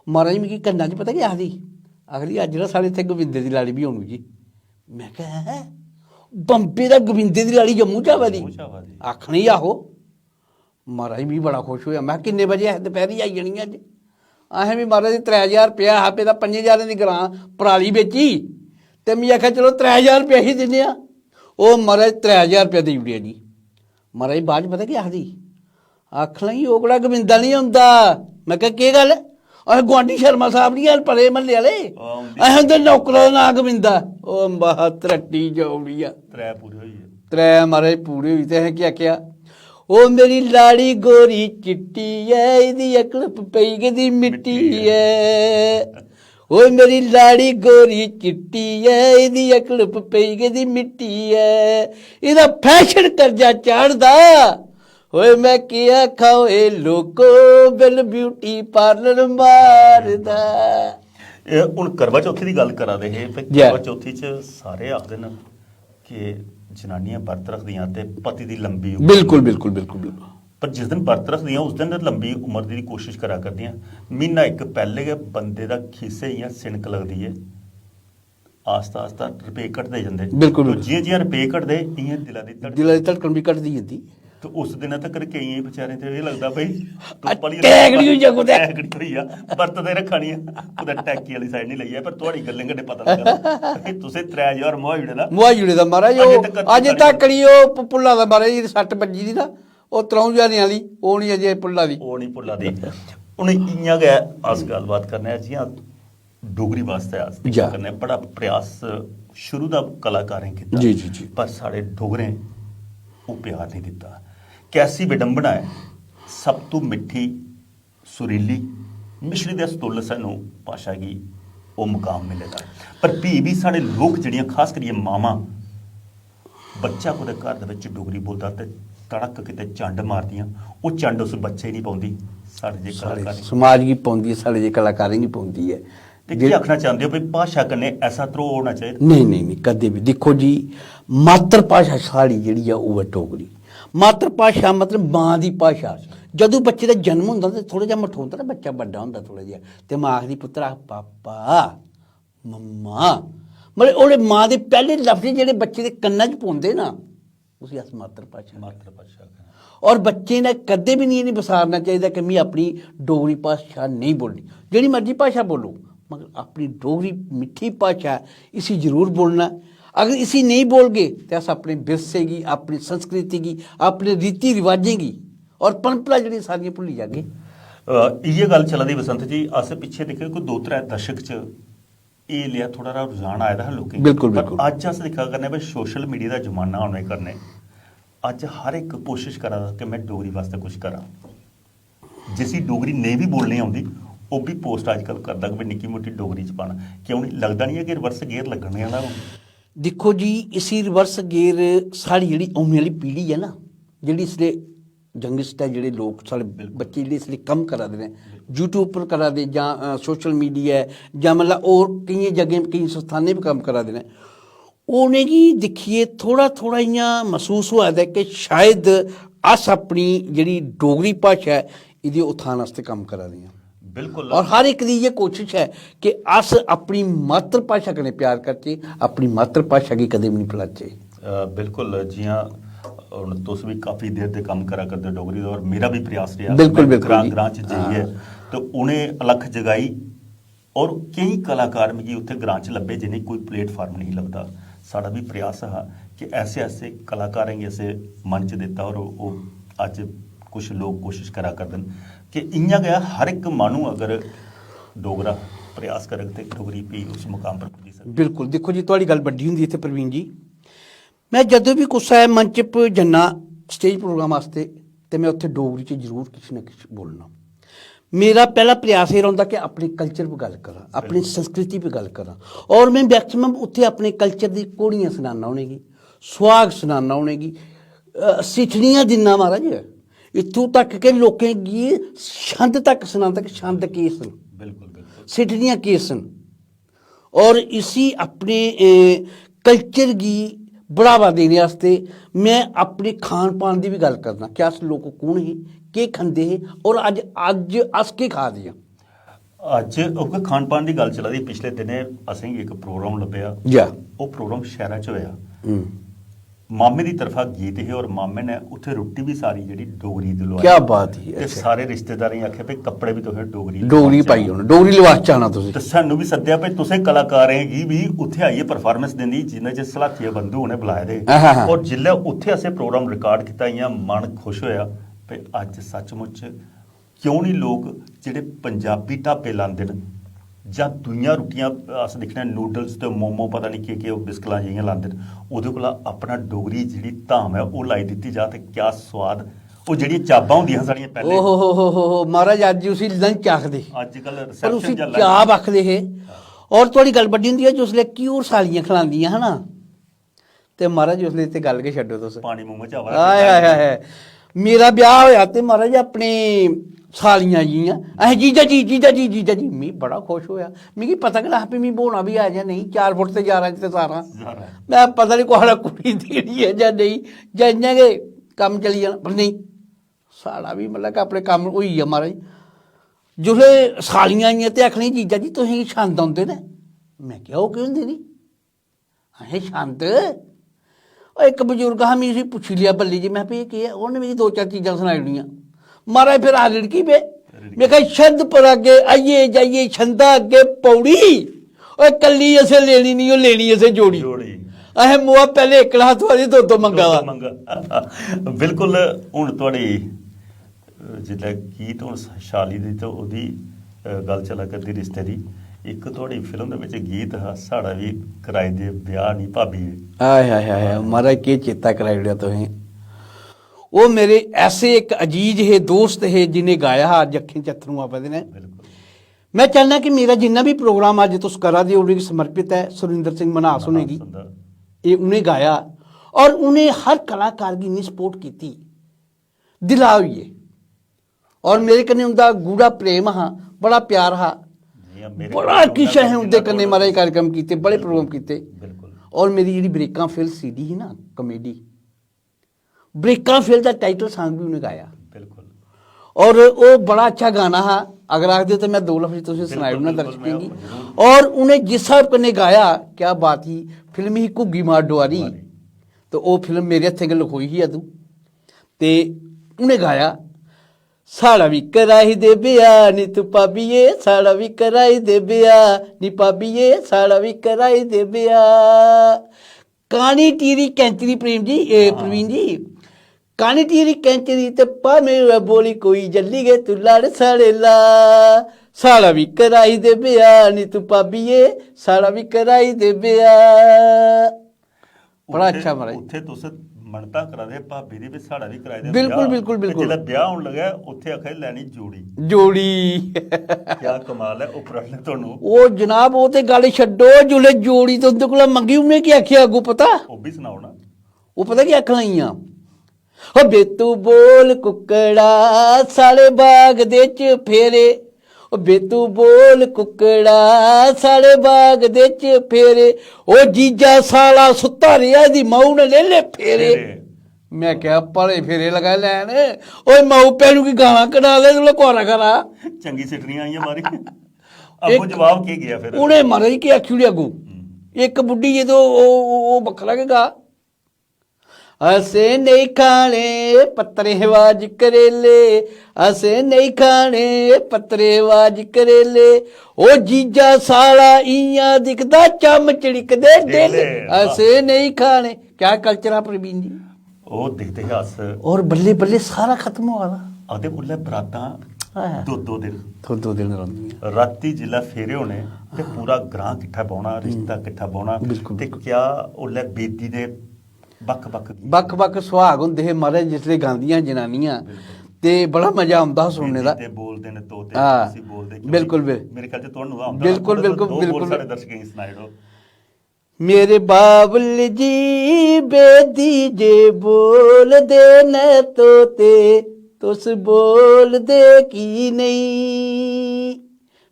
महाराज, मिगी कन्ना च पता केह् आखदी? आखदी, "अज्ज ना साढ़े इत्थै गोविंदे दी लाड़ी बी औनी जी।" में आखेआ, "हैं? बम्बे दा गोविंदे दी लाड़ी जम्मू च आवा दी?" जम्मू च आवा दी। आखन लगी, "आहो।" महाराज, मिगी बड़ा खुश होआ। में आखेआ, "किन्ने बजे ऐ?" "दपैह्री आई जानी अज्ज।" असें बी, महाराज, त्रै ज्हार रपेआ हा पेदा, पंजे ज्हारें दी ग्रां पराली बेची, ते मिगी आखेआ, "चलो, त्रै ज्हार रपेआ ही दिन्ने आं।" ओह्, महाराज, त्रै ज्हार रपेआ देई ओड़ेआ जी। महाराज, बाद च पता केह् आखदी? आखन लगी, "ओह्कड़ा गोविंदा निं औंदा।" में आखेआ, "केह् गल्ल?" "असें गुआंढी शर्मा साहब निं हैन परे म्हल्ले आह्ले, ओह् औंदी। असें उं'दे नौकरा दा नांऽ गोविंदा।" ओह्, महा त्रट्टी जाउड़िया। त्रै पूरे होई गे। त्रै, महाराज, पूरे होई ते असें केह् आखेआ? "ओह् मेरी लाड़ी गोरी चिट्टी ऐ, एह्दी अकल पेई गेदी मिट्टी ऐ।" ओए मेरी लाड़ी गोरी चिट्टी ऐ, एह्दी अकल प-, पेई गेदी मिट्टी ऐ, एह्दा फैशन कर्जा चाढ़दा। ओए मैं केह् आखां ओए लोको, बिल ब्यूटी पार्लर मारदा। एह् हून करवा चौथी दी गल्ल करा दे हे, ते जै। करवा चौथी च सारे आखदे न कि जनानियां बर्त रखदियां ते पति दी लंबी उम्र। बिल्कुल बिल्कुल बिल्कुल बिल्कुल। पर जिस दिन बर्त रखदियां, उस दिन ते लंबी उम्र दी कोशिश करा करदियां। म्हीना इक पैह्ले गै बंदे दा खीसे इ'यां सिनक लगदी ऐ, आस्ता आस्ता रपेऽ घटदे जंदे। बिल्कुल, तो बिल्कुल। जि'यां जि'यां रपेऽ घटदे, इ'यां दिला दी धड़कन। दिला दी धड़कन भी घटदी जंदी। ते उस दिनै तक्कर केइयें बेचारें ते एह् लगदा भाई, तुस पली टैक निं होई जा कुतै। टैक निं होई जा, बर्त ते रक्खा निं ऐ, कुतै टैकी आह्ली साइड निं लेई जाए। पर थुआड़ी गल्लें कन्नै पता लग्गा कि तुसें त्रै ज्हार मुहाई ओड़े दा। मुहाई ओड़े दा महाराज, अजें ओह् तक अजें तक निं ओह् प-, भुल्ला दा महाराज, जेह्ड़ी सट्ट बज्जी दी ना, ओह् त्र'ऊं ज्हारें आह्ली, ओह् निं अजें भुल्ला दी। ओह् निं भुल्ला दी। हून इ'यां गै अस गल्लबात करने आं, जि'यां डोगरी बास्तै अस जा। करने आं, बड़ा प्रयास शुरू दा कलाकारें कीता, जी, जी, जी। पर साढ़े डोगरें ओह् प्यार निं दित्ता। कैसी विडंबना ऐ, सब तू मिट्ठी, सुरीली, मिश्री दे सतुल्ल सानू भाशा गी ओह् मुकाम मिले दा। पर फ्ही बी साढ़े लोक जेह्ड़ियां, खास करियै मावां, बच्चा कुतै घर दे बिच डोगरी बोलदा ते तड़क किते चंड मारदियां, ओह् चंड उस बच्चे गी निं पौंदी, साढ़े जे साढ़े कलाकार गी। समाज गी पौंदी ऐ, साढ़े जे कलाकारें गी पौंदी ऐ। ते केह् आखना चांह्दे ओ भाई, भाशा कन्नै ऐसा ध्रोऽ होना चाहिदा? नेईं नेईं नेईं, कदें बी। दिक्खो जी, मातृ भाशा साढ़ी जेह्ड़ी ऐ, ओह् ऐ डोगरी। मातृ भाशा मतलब मां दी भाशा। जदूं बच्चे दा जन्म होंदा ते थोह्ड़ा जेहा मठोंदा ना बच्चा, बड्डा होंदा थोह्ड़ा जेहा, ते मां आखदी, "पुत्तरा, पापा, मम्मा।" मतलब ओह्दे मां दे पैह्ले लफ्ज जेह्ड़े बच्चे दे कन्ना च पौंदे ना, उसी अस मातृ भाशा आखने। मातृ भाशा आखने। और बच्चे ने कदें बी निं, एह् निं बसारना चाहिदा कि मी अपनी डोगरी भाशा नेईं बोलनी। जेह्ड़ी मर्जी भाशा बोलो, मगर अपनी डोगरी मिट्ठी भाशा ऐ, इसी जरूर बोलना। अगर इसी नेईं बोलगे ते अस अपने विरसे गी, अपनी संस्कृति गी, अपने रीति रिवाजें गी और परंपरा जेह्ड़ियां सारियां भुल्ली जागे। अ, इ'यै गल्ल चला दी बसंत जी, अस पिच्छे दिक्खे कोई दो त्रै दशक च एह् लेआ थोह्ड़ा हारा रुझान आए दा हा लोकें गी। बिल्कुल, पर बिल्कुल। अज्ज अस दिक्खा करने भाई, सोशल मीडिया दा जमाना होने कन्नै अज्ज हर इक कोशिश करा दा कि में डोगरी वास्तै कुछ करां। जिसी डोगरी नेईं बी बोलनी औंदी, ओह् बी पोस्ट अज्जकल करदा कि भाई निक्की मुट्टी डोगरी च पाना। क्यों निं लगदा, निं ऐ कि रिवर्स गियर लग्गने आह्ला हून? दिक्खो जी, इसी रिवर्स गियर साढ़ी जेह्ड़ी औने आह्ली पीढ़ी ऐ ना, जेह्ड़ी इसलै यंगस्ट ऐ, जेह्ड़े लोक साढ़े बच्चे जेह्ड़े इसलै कम्म करा दे न, यूट्यूब पर करा दे जां सोशल मीडिया ऐ जां मतलब होर केइयें जगहें, केइयें संस्थानें बी कम्म करा दे न, उ'नेंगी दिक्खियै थोह्ड़ा थोह्ड़ा इ'यां मसूस होआ दा ऐ कि शायद अस अपनी जेह्ड़ी डोगरी भाशा ऐ, एह्दी उत्थान आस्तै कम्म करा दे आं। बिल्कुल। और हर इक दी इ'यै कोशिश ऐ कि अस अपनी मातृ भाशा कन्नै प्यार करचै, अपनी मातृ भाशा गी कदें बी निं भुलाचै। अ, बिल्कुल, जि'यां हून तुस बी काफी देर दे कम्म करा करदे ओ डोगरी दा, और मेरा बी प्रयास रेहा। बिल्कुल, में बिल्कुल ग्रां जी। ग्रां च जाइयै ते उ'नें अलख जगाई, और केईं कलाकार मिगी उत्थै ग्रां च लब्भे जि'नेंगी कोई प्लेटफार्म नेईं लभदा। साढ़ा बी प्रयास हा कि ऐसे ऐसे कलाकारें गी असें मंच दित्ता, और ओह् अज्ज कुछ लोक कोशिश करा करदे न कि इ'यां गै हर इक माह्नू अगर डोगरा प्रयास करग ते डोगरी फ्ही उस मुकाम पर पुज्जी सकदी। बिल्कुल, दिक्खो जी, थुआढ़ी गल्ल बड्डी होंदी इत्थै प्रवीण जी। में जदूं बी कुसै मंच पर जन्ना स्टेज प्रोग्राम आस्तै, ते में उत्थै डोगरी च जरूर किश ना किश बोलना। मेरा पैह्ला प्रयास एह् रौंह्दा कि अपने कल्चर पर गल्ल करां, अपनी संस्कृति पर गल्ल करां। और में मैक्सिमम उत्थै अपने कल्चर दी घोड़ियां सनाना उ'नेंगी, सुहाग सनाना उ'नेंगी, अ, सिठनियां दिन्ना महाराज। इत्थूं तक कि लोकें गी छंद तक सनांदा कि छंद केह् सन, बिल्कुल, बिल्कुल। सिठनियां केह् सन। और इसी अपने, ए, कल्चर गी बढ़ावा देने आस्तै में अपने खान पान दी बी गल्ल करना कि अस लोक कु'न हे, केह् खंदे हे, और अज्ज, अज्ज अस केह् खा दे आं। अज्ज ओह् खान पान दी गल्ल चला दी, पिछले दिनें असेंगी इक प्रोग्राम लब्भेआ। या। ओह् प्रोग्राम शैह्रा च होएआ। हम्म। मामे दी तरफा गीत हे और मामे ने उत्थै रुट्टी बी सारी जेह्ड़ी डोगरी दी लुआई। क्या बात ही, ते अच्छा। सारे रिश्तेदारें गी आखेआ, "भाई, कप्पड़े बी तुसें डोगरी डोगरी च पाई होन, डोगरी लिबास च आना तुसें। ते सानू बी सद्देआ, भाई, तुसें कलाकारें गी बी उत्थै आइयै परफार्मेंस देनी, जिन्ने च सलाथिया बंधु उ'नें बुलाए दे हे।" हाँ, हाँ, हाँ। और जिसलै उत्थै असें प्रोग्राम रिकार्ड कीता, इ'यां मन खुश होएआ, भाई, अज्ज सचमुच क्यों निं लोक जेह्ड़े पंजाबी ढाबे लांदे न जां दूइयां रुट्टियां, अस दिक्खने आं नूडल्स ते मोमो, पता निं केह् केह् बिस्कलां जेहियां लांदे न, ओह्दे कोला अपना डोगरी जेह्ड़ी धाम ऐ, ओह् लाई दित्ती जा ते क्या सोआद। ओह् जेह्ड़ियां चाबां होंदियां हियां साढ़ियां पैह्लें, ओहो हो हो हो हो, महाराज, अज्ज उसी लंच आखदे, अज्जकल पर रिसेप्शन उसी जां चाब आखदे हे। और थुआढ़ी गल्ल बड्डी होंदी ऐ, जिसलै घ्यूर सालियां खलांदियां हा ना, ते महाराज उसलै ते गल्ल गै छड्डो तुस। पानी मूंह च आवा दा हाय, हाय, हाय, हाय। मेरा ब्याह होया ते महाराज अपनी सालियां जियां, अहें जीजा जी, जीजा जी, जीजा जी, मी बड़ा खुश होया। मिगी पता गै नेहा भी मी ब्होना बी ऐ जां नेईं, चार फुट ते जारां इंच ते सारा। जारां। मैं पता नहीं कुहड़ा कुड़ी देनी ऐ जां नेईं, जां इ'यां गै कम्म चली जाना, पर नेईं, साढ़ा बी मतलब कि अपने कम्म होई गेआ महाराज। जिसलै सालियां आइयां ते आखन, "जीजा जी, तुसेंगी छंद औंदे न?" मैं क्या, "ओह् केह् होंदे नी?" "अहें, छंद?" ओह् इक बजुर्ग हा, में उसी पुच्छी लेआ बल्ली जी, मैं, "भी एह् केह् ऐ?" उ'न्नै मिगी दो चार चीजां सनाई ओड़ियां। महाराज फिर अस रिड़की पे। रिड़की। मैं कहा, "छंद पर अग्गे आइए जाइए, छंदा अग्गे पौड़ी। ओए कल्ली असें लेनी नहीं, ओह् लेनी असें जोड़ी।" जोड़ी। असें मोआ पैह्ले इक हाथ थुआढ़ी दो दो मंगा दा। दो दो मंगा। बिल्कुल, हुन थुआढ़ी, अ, जिसलै गीत हुन शाली दी ते ओह्दी, अ, गल्ल चला करदी रिश्ते दी, इक थुआढ़ी फिल्म दे बिच गीत हा, "साढ़ा बी कराई दे ब्याह नी भाबी।" हाय, हाय, हाय, हाय, महाराज, केह् चेता कराई ओड़ेआ तुसें। ओह् मेरे ऐसे इक अजीज हे, दोस्त हे, जिन्हें गाया हा, अज्ज अक्खें च अत्थरूं आवा दे न। बिल्कुल। मैं चाहना कि मेरा जिन्ना भी प्रोग्राम अज्ज तुस करा दे ओ, उ'नेंगी समर्पित ऐ, सुरिंदर सिंह मन्हास होरें गी। मन्हास हुंदा। एह् उ'नें गाया और उ'नें हर कलाकार गी इन्नी सपोर्ट कीती, दिला होइयै। और मेरे कन्नै उं'दा गूढ़ा प्रेम हा, बड़ा प्यार हा, जि'यां मेरे बड़ा कन्नै किश उं'दा असें उं'दे कन्नै कन्नै महाराज कार्यक्रम कीते, बड़े बिल्कुल, प्रोग्राम कीते। बिल्कुल। और मेरी जेह्ड़ी ब्रेकां फेल सीडी ही ना, कॉमेडी, ब्रेकां फेल दा टाइटल सांग भी उ'नें गाया। बिल्कुल। और ओह् बड़ा अच्छा गाना हा, अगर आखदे ते मैं दो लफ्ज तुसें बिल्कुल, सनाई ओड़ना बिल्कुल, दर्शकें मैं गी। जरूर। और उ'नें जिस स्हाब कन्नै गाया, क्या बात ही, फिल्म ही घुग्गी मार डुआरी। डुआरी। तो ओह् फिल्म मेरे हत्थें गै लखोई ही अदूं। ते उ'नें गाया, "साढ़ा बी कराई दे ब्याह नी तू भाबिये, साढ़ा बी कराई दे ब्याह नी भाबिये, साढ़ा बी कराई दे ब्याह।" कानी टीरी कैंचरी प्रेम जी, ए, हां। प्रवीण जी, कानी टीरी कैंचरी ते भामें होऐ बोली कोई, जल्दी गै तू लड़ साढ़े ला। साढ़ा बी कराई दे ब्याह नी तू भाबिये, साढ़ा बी कराई दे ब्याह। बड़ा उत्थे, अच्छा महाराज। उत्थे तुस मन्नतां करा दे भाबी दी, भी साढ़ा बी कराई दे बिल्कुल, ब्याह। बिल्कुल, ते बिल्कुल। जिसलै ब्याह होन लगे, उत्थे आखे, "लैनी जोड़ी।" जोड़ी। क्या कमाल ऐ, उप्पर आह्ले तुहानू। ओ जनाब, ओह् ते गल्ल छड्डो, जिसलै जोड़ी ते उं'दे कोला मंगी, उ'नें केह् आखेआ अग्गूं पता? ओह् बी सनाओ ना। ओह् पता केह् आखन लगियां? "ओ बेतू बोल कुक्कड़ा, साढ़े बाग दे च फेरे।" "ओ बेतू बोल कुक्कड़ा, साढ़े बाग दे च फेरे।" "ओ जीजा साला सुत्ता रेहा, दी माऊ ने ले ले फेरे।" फेरे। मैं क्या, "भले फेरे लगाई लैन, ओए माऊ भैनू की गालां कढा ले, तुला कुआरा खरा।" चंगी सिट्टनियां आइयां मारी। अग्गों इक जवाब केह् गेआ फिर? उ'नें महाराज केह् आखी ओड़ेआ अग्गों? हम्म। इक बुड्ढी जे तो ओह्, ओह्, ओह् बक्खरा गै गा। "असें नेईं खाने पत्तरें बाज करेले, असें नेईं खाने पत्तरें बाज करेले। ओ जीजा साला इ'यां दिखदा, चम्म चड़िकदे डेले। डेले। असें नेईं खाने।" क्या कल्चर हा प्रवीण जी? ओह् दिखदे हे अस। और बल्ले बल्ले सारा खत्म होआ दा। आखदे उसलै बरातां हां। दो दो दिन। दो दो दिन रौंह्दियां। रातीं जिसलै फेरे होने ते हां। पूरा ग्रां किट्ठा बौह्ना, रिश्ता हम्म। किट्ठा बौह्ना। बिल्कुल, ते बिल्कुल। क्या उसलै बेदी दे बक्ख-बक्ख गीत। बक्ख-बक्ख सुहाग होंदे हे, महाराज, जिसलै गांदियां जनानियां, बिल्कुल। ते बड़ा मजा औंदा हा सुनने दा। बेदी ते बोलदे न तोते, हां, उसी बोलदे क्यों बिल्कुल, नेईं? बिल-, मेरे ख्याल च तुहानू औंदा बिल्कुल, होना, तुस बिल्कुल, दो बोल बिल्कुल। साढ़े दर्शकें गी सनाई ओड़ो। मेरे बाबल जी बेदी जे बोलदे न तोते, तुस बोलदे की नेईं?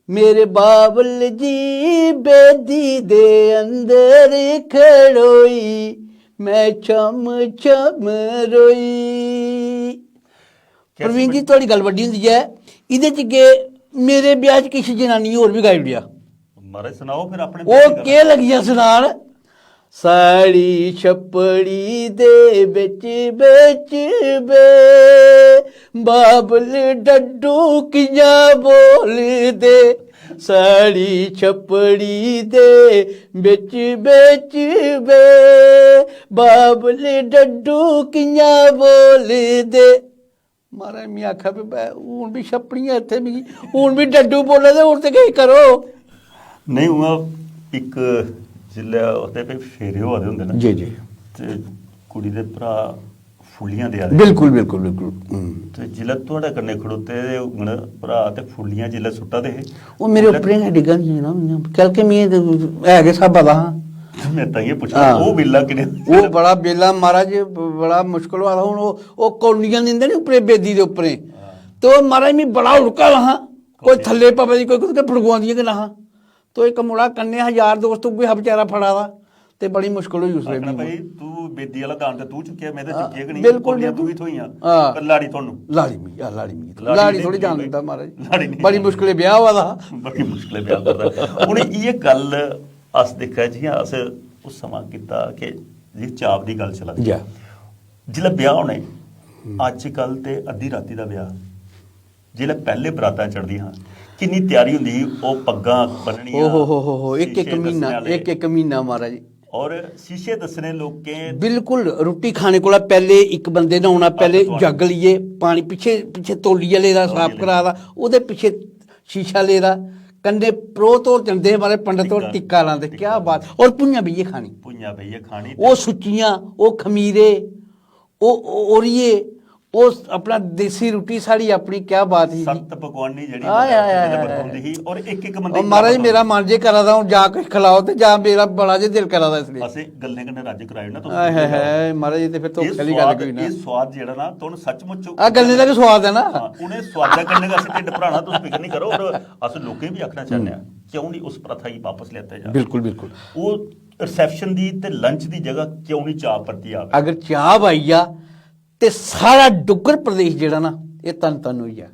मेरे बाबल जी बेदी दे अंदर खड़ोई, मैं छम छम रोई। कैसी प्रवीण जी, बड़ी थुआढ़ी गल्ल बड्डी होंदी ऐ। एह्दे च के मेरे ब्याह च किश जनानियें होर बी गाई ओड़ेआ। महाराज, सनाओ फिर अपने ओह् ब्याह दी गल्ल। केह् लगियां सनान? साढ़ी छप्पड़ी दे बिच बिच बे बाबल डड्डू कि'यां बोलदे? साढ़ी छप्पड़ी दे बिच बिच बे बाबल डड्डू कि'यां बोलदे? महाराज, में आखेआ, "भी बै-, हून बी छप्पड़ियां इत्थै मिगी, हून बी डड्डू बोला दे, हून ते किश करो।" नेईं, उ'आं इक जिसलै ओह्दे पे फेरे होआ दे होंदे न, जी, जी। ते कुड़ी दे भ्राऽ फुल्लियां देआ दे। बिल्कुल बिल्कुल बिल्कुल। हम्म। ते जिसलै थुआढ़े कन्नै खड़ोते दे होङन भ्राऽ ते फुल्लियां जिसलै सुट्टा दे हे, ओह् मेरे उप्परें गै डिग्गन, you know, इ'यां, क्योंकि में ते है गै स्हाबा दा हा। में ताइयें पुच्छेआ हां। ओह् बेल्ला किने? ओह् बड़ा बेल्ला महाराज, बड़ा मुश्कल होआ दा। हून ओह् ओह् कौलियां दिंदे नी उप्परे बेदी दे उप्परें, ते ओह् महाराज मी बड़ा उड़का दा हा। कोई थल्ले पवै दी, कोई कुतै फड़गोआंदियां गै ना हा। तो इक मुड़ा कन्नै हा, यार दोस्त, उ'ऐ हा बेचारा फड़ा दा, ते बड़ी मुश्कल होई उसलै आखना बी। भाई, तू बेदी आह्ला दान ते तू चुक्केआ, में ते हां, चुक्केआ गै नेईं। बिल्कुल, कौलियां बिल्कुल। तू बी थ्होइयां, हां। पर लाड़ी थुहानू। लाड़ी मिगी, आह, लाड़ी मिगी, लाड़ी लाड़ी नेईं थोड़ी थ्होई जान भाई। दिंदा महाराज। लाड़ी नेईं बड़ी थ्होई। मुश्कलें ब्याह होआ दा हा। बड़ी मुश्कलें ब्याह करदा। हून इ'यै गल्ल अस दिक्खा जि'यां अस उस समां कीता कि जी चाव दी गल्ल चला दी। जा। जिसलै ब्याह होने, अज्जकल ते अद्धी राती दा ब्याह, जिसलै पैह्ले बरातां चढ़दियां हां, किन्नी त्यारी होंदी ही, ओह् पग्गां बन्ननियां, ओ हो हो हो हो, इक इक शीशे म्हीना, दस्सने आह्ले। इक इक म्हीना महाराज। और शीशे दस्सने लोकें बिल्कुल, रुट्टी खाने कोला पैह्ले इक बंदे ने औना, पैह्ले धोना। जग लेइयै, पानी पिच्छे, पिच्छे तौलिया लेदा, साफ करा दा, ओह्दे पिच्छे शीशा लेदा, कन्नै परोह्त होर जंदे हे, महाराज, पंडत होर टिक्का। टिक्का लांदे। टिक्का। क्या बात। और भुंञां बेहियै खानी। भुंञां बेहियै खानी। ओह् सुच्चियां, ओह् खमीरे, ओह् ओह् ओरिये, ओह् अपना देसी रुट्टी साढ़ी अपनी, क्या बात ही जी। सत्त पकवानी जेह्ड़ी आय, आय, आय, जिसलै आय। बरतोंदी ही और इक इक बंदे और महाराज, मेरा मन जे करा दा हूँ, जा कुछ खिलाओ, ते जा, मेरा बड़ा जे दिल करा दा इसलिए। असें गल्लें कन्नै रज्ज कराई ओड़ना तुस आय हाय दिक्खी लैओ। हाय, महाराज, ये ते फिर एह् धोखे आह्ली गल्ल स्वाद, कोई ना। एह् स्वाद जेह्ड़ा ना, तुहानू सचमुच आ गल्लें दा बी स्वाद है ना। हां, उ'नें स्वादें कन्नै गै असें ढिड्ड भराना, तुस फिकर निं करो। और अस लोकें गी बी आखना चाह्न्ने आं, क्यों निं उस प्रथा गी वापस लेता जा? बिल्कुल, बिल्कुल। ओह् रिसेप्शन दी ते लंच दी जगह क्यों निं चाह् परती आवे? अगर चाह् आई जा, ते सारा डुग्गर प्रदेश जेह्ड़ा ना, एह् धन धन होई जा।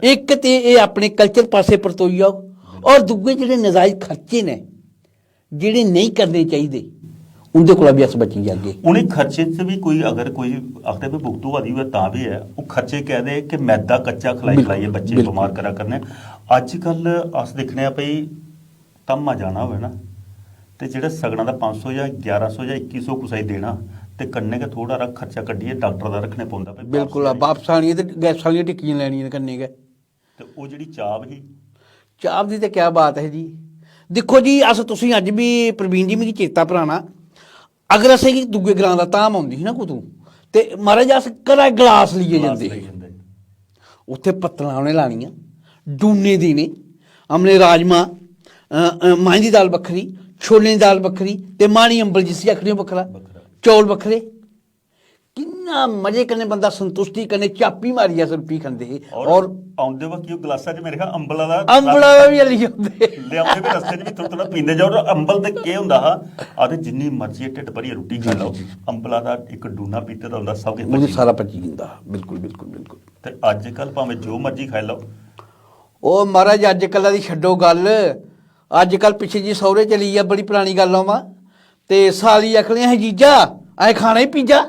इक ते एह् अपने कल्चर पासै परतोई जाओ, और दूए जेह्ड़े नजायज खर्चे न, जेह्ड़े नेईं करने चाहिदे, उं'दे कोला बी अस बची जागे। उ'नें खर्चे च बी कोई, अगर कोई आखदे भी भुगत होआ दी होऐ, तां बी ऐ। ओह् खर्चे कैह्दे कि मैदा कच्चा खलाई बिल्कुल, खलाइयै बच्चे बिल्कुल। बमार करा करने। अज्जकल अस दिक्खने आं भई, धामा जाना होऐ ना, ते जेह्ड़ा सगना दा पंज सौ जां ग्यारह सौ जां इक्की सौ कुसै गी देना, ते कन्नै गै थोह्ड़ा हारा खर्चा कड्ढियै डाक्टर दा रक्खने पौंदा भई, बिल्कुल, बापस बापस आनियै ते गैसां आह्लियां टिक्कियां लैनियां कन्नै गै। ते ओह् जेह्ड़ी चाह् ही। चाह् दी ते क्या बात है जी। दिक्खो जी, अस तुसें अज्ज बी, प्रवीण जी, मिगी चेता पराना, अगर असेंगी दूए ग्रां दा धाम औंदी ही ना कुतू, ते महाराज, अस घरा गलास लेइयै गलास जंदे लेई हे। जंदे। उत्थै पत्तलां उ'नें लानियां, डूने देने, अमले राजमा, अ, अ, मांहें दी दाल बक्खरी, छोलें दी दाल बक्खरी, ते माह्नी अम्बल जिसी आखने ओह् बक्खरा, बक्खरा। चौल बक्खरे। किन्ना मजे कन्नै बंदा संतुश्टि कन्नै चापी मारियै अस रुट्टी खंदे हे। और और औंदे वक्त ओह् गलासा च मेरे ख्याल अम्बला दा अम्बला दा बी हल्ली औंदे। लेआंदे भी रस्ते च भी थोह्ड़ा थोह्ड़ा पींदे जाओ। और अम्बल ते केह् होंदा हा, आखदे जिन्नी मर्जी ढिड्ड भरियै रुट्टी खाई लैओ, अम्बला दा इक डूना पीते दा होंदा, सब किश ओह्दी पची सारा पची जंदा हा। बिल्कुल, बिल्कुल, बिल्कुल। ते अज्जकल भामें जो मर्जी खाई लैओ। ओ महाराज, अज्जकल दी छड्डो गल्ल। अज्जकल पिच्छे जी सौह्रे चली गेआ, बड़ी परानी गल्ल ऐ मां। ते साली आखने, "अहें जीजा, अहें खाना ही पिज्जा।"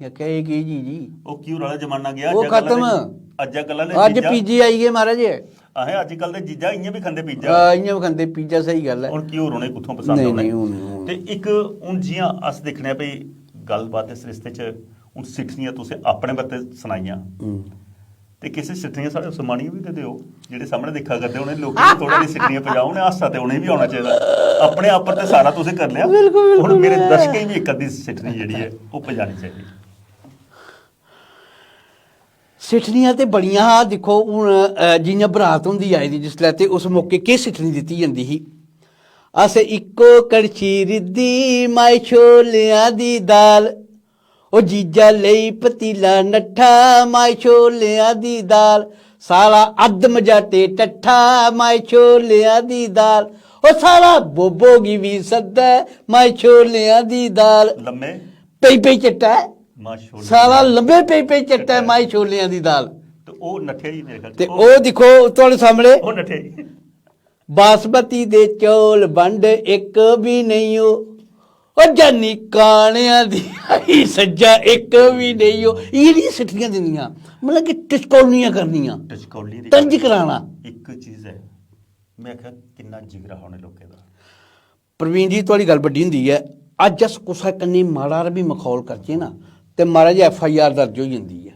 में आखेआ, "एह् केह् जी जी?" ओह् क्यों रला जमाना गया, ओह् अज्जकल खत्म। आह्ले, अज्जकल आह्ले अज्ज जीजा। पिज्जे आई गे महाराज। अहें अज्जकल दे जीजा इ'यां बी खंदे पिज्जा। आ, इ'यां बी खंदे पिज्जा, स्हेई गल्ल ऐ। हून क्यों रौह्ने, कुत्थों पसंद नेईं, औने? नेईं, हून, हून। ते इक हून जि'यां अस दिक्खने आं भई गल्लबात दे सरिस्ते च हून सिट्ठनियां तुसें अपने बारे सनाइयां। हूं। ते किश सिट्ठनियां साढ़े उस्मानियों बी ते देओ, जेह्ड़े सामने दिक्खा करदे, उ'नें लोकें गी थोह्ड़ा जेही सिट्ठनियां पजाओ, उ'नें हासा ते उ'नें बी औना चाहिदा। अपने आप पर ते सारा तुसें करी लेआ। बिल्कुल, बिल्कुल। हून मेरे दर्शकें गी बी इक अद्धी सिट्ठनी जेह्ड़ी ऐ, ओह् पजानी चाहिदी। सिट्ठनियां ते बड़ियां हा। दिक्खो हून, अ, जि'यां बरात होंदी आई दी जिसलै, ते उस मौके केह् सिट्ठनी दित्ती जंदी ही? "अस इक्को कड़छी रिद्धी माए छोलेआं दी दाल, ओ जीजा लेई पतीला नट्ठा माए छोलेआं दी दाल, साला अद्ध मजाटे टट्ठा माए छोलेआं दी दाल, ओ साला बोबो गी बी सद्दै माए छोलेआं दी दाल।" लम्मे पेई पेई चट्टा ऐ। मां छोले। साला लम्मे पेई पेई चट्टा ऐ माए छोलेआं दी दाल। ते ओह् नट्ठे ही मेरे ख्याल च। ते ओह् दिक्खो थुआढ़े सामने, ओह् नट्ठे ही। "बासमती दे चौल बंड इक बी नेईं ओ, ओ जानी कानेआं दी आई सज्जा इक बी नेईं ओ।" एह् जेह्ड़ियां सिट्ठियां दिंदियां, मतलब कि टचकौलियां करनियां, टचकौली दी तंज कराना। इक चीज ऐ, में आखेआ किन्ना जिगरा हा उ'नें लोकें दा। प्रवीण जी, थुआढ़ी गल्ल बड्डी होंदी ऐ। अज्ज अस कुसै कन्नै माड़ा हारा बी मखौल करचै ना, ते महाराज, एफ आई आर दर्ज होई जंदी ऐ।